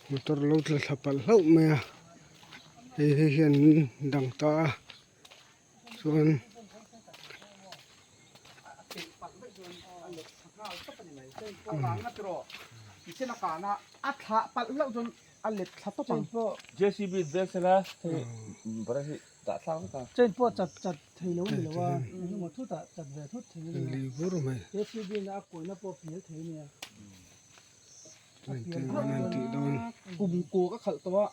Motor lo tla thla palh hlauh mai a hei hei hian in dang ta a chuan Li bur mai. Kum ku ka khalh tawh a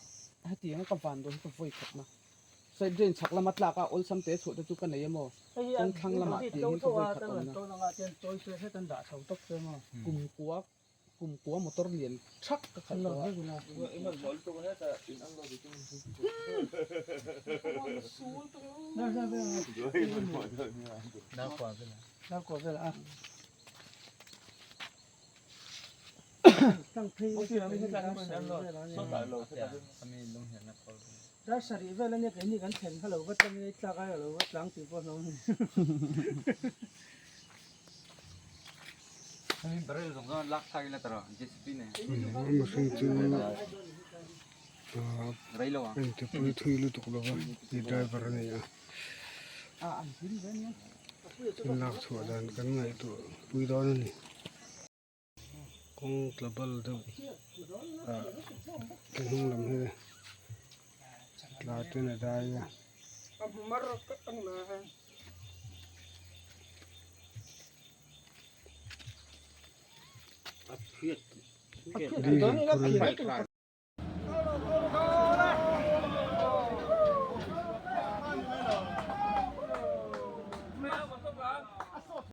hetiang ka van dawn hi ka vawi khat na side drain chhak lama tlak a awlsam te chhuah te chu ka nei emaw kawng thlang lamah tiang hian ka vawi khat awm na kum kua kum kua motor lian thak ka khalh tawh a. Dar sarih vel ania keini kan thlen kha lo va tlang in tlak ai lo va tlang tih pawh hlauh a ni. Mihring chu engti pui thui lutuk lo va i driver a ni a thil lak chhuah dan kan ngaihtuah pui dawn a ni. Kawng tla bal deuh ah ke hnung lam hi tla ten a dai a. Diesel phur a ni.